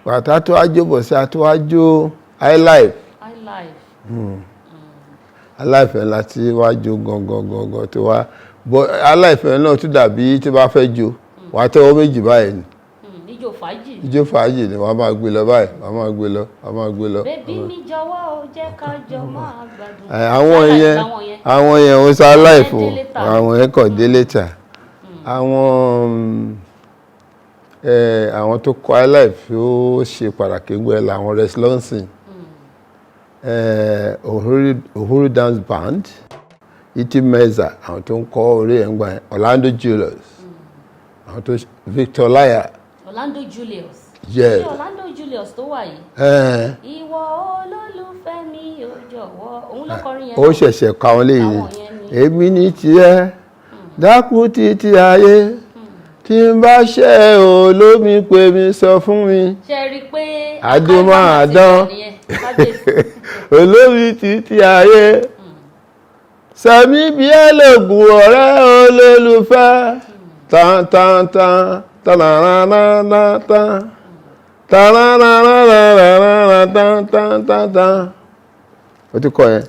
Bàtà tó wá jó bọ̀ sí, àti wá jó highlife. Highlife. Highlife ẹ̀ láti wá jó gangan gangan tó wá bọ́. Highlife ẹ̀ náà tún dàbí tí bá fẹ́ jó, wàá tẹ́wọ́ méjì báyìí ni. Níjó fàájì. Ijó fàájì ni, wàá máa gbé lọ báyìí, wàá máa gbé lọ, wàá máa gbé lọ. Baby mi jọ̀wọ́ o, jẹ́ ká jọ máa gbádùn. Àwọn Highlife yẹn làwọn yẹn. Àwọn yẹn ò sá highlife o. Yẹn dé later. Àwọn yẹn kàn dé later. Àwọn àwọn tó kọ highlife ó ṣe pàtàkì ń gbẹ làwọn Rex Lawson, Uhuru Dance Band, Iti Meza, àwọn tó ń kọ orí ẹ̀ ń gbà yẹn, Orlando Julius, àwọn tó Victor Laya. Orlando Julius. Yes. Ṣé Orlando Julius tó wà yìí? Ìwọ olólùfẹ́ mi ò jọ̀wọ́, òun ló kọrin yẹn Ó náà. ṣẹ̀ṣẹ̀ ka wọn léyìí. Àwọn yẹn ni. Èmi ní tiẹ̀ dákun títí ayé, tí n bá ṣe ò lómi pé mi sọ fún mi. Ṣe rí i pé Adùn máa dán. nìyẹn, kábíyèsí. Olómi títí ayé sẹ́mi bí ẹlẹ́gùn ọ̀rẹ́ olólùfẹ́ tán tán tán tán tán tán tán tán tán tán tán. O ti kọ yẹn,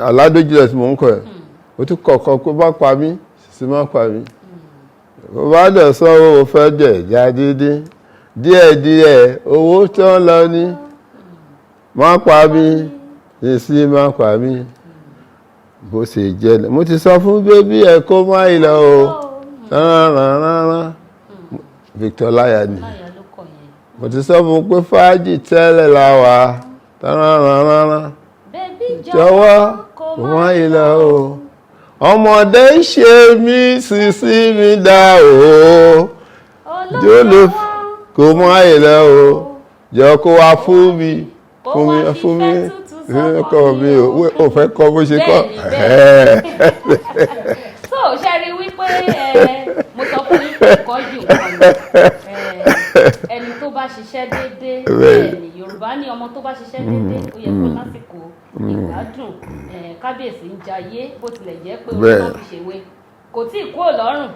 Orlando Julius mò ń kọ yẹn. O ti kọ kọ pé má pa mí, sísè má pa mí, bó bá dẹ̀ sọ owó fẹ́ dẹ̀ já dídín díẹ̀díẹ̀, owó tó ń lọ ní má pa mí, sísè má pa mí, bó ṣe jẹ́. Mo ti sọ fún baby ẹ̀ kó má ìlọ o rárá. Victor Laya ni. Láyà ló kọ yẹn. Mo ti sọ fún pé fàájì tẹ́lẹ̀ la wà rárá. Baby jọ̀wọ́ kó kó má ìlọ o, ọmọdé ń ṣe mí, sísí mi dá o jóló kó má ìlọ o, jọ kó wá fún mi, fún mi, fún mi kọ́ mi ò fẹ́ kọ́ bó ṣe kọ́. Bẹ́ẹ̀ni, so ṣe rí wípé mo sọ fún yín pé nǹkan jù nǹkan lọ. Ẹni tó bá ṣiṣẹ́ déédéé, bẹ́ẹ̀ ni Yorùbá ní, ọmọ tó bá ṣiṣẹ́ déédéé, ó yẹ kó lásìkò ìgbádùn. Kábíyèsí ń jayé, bó tilẹ̀ jẹ́ pé orí náà fi ṣèwé kò tí ì kúrò lọ́rùn.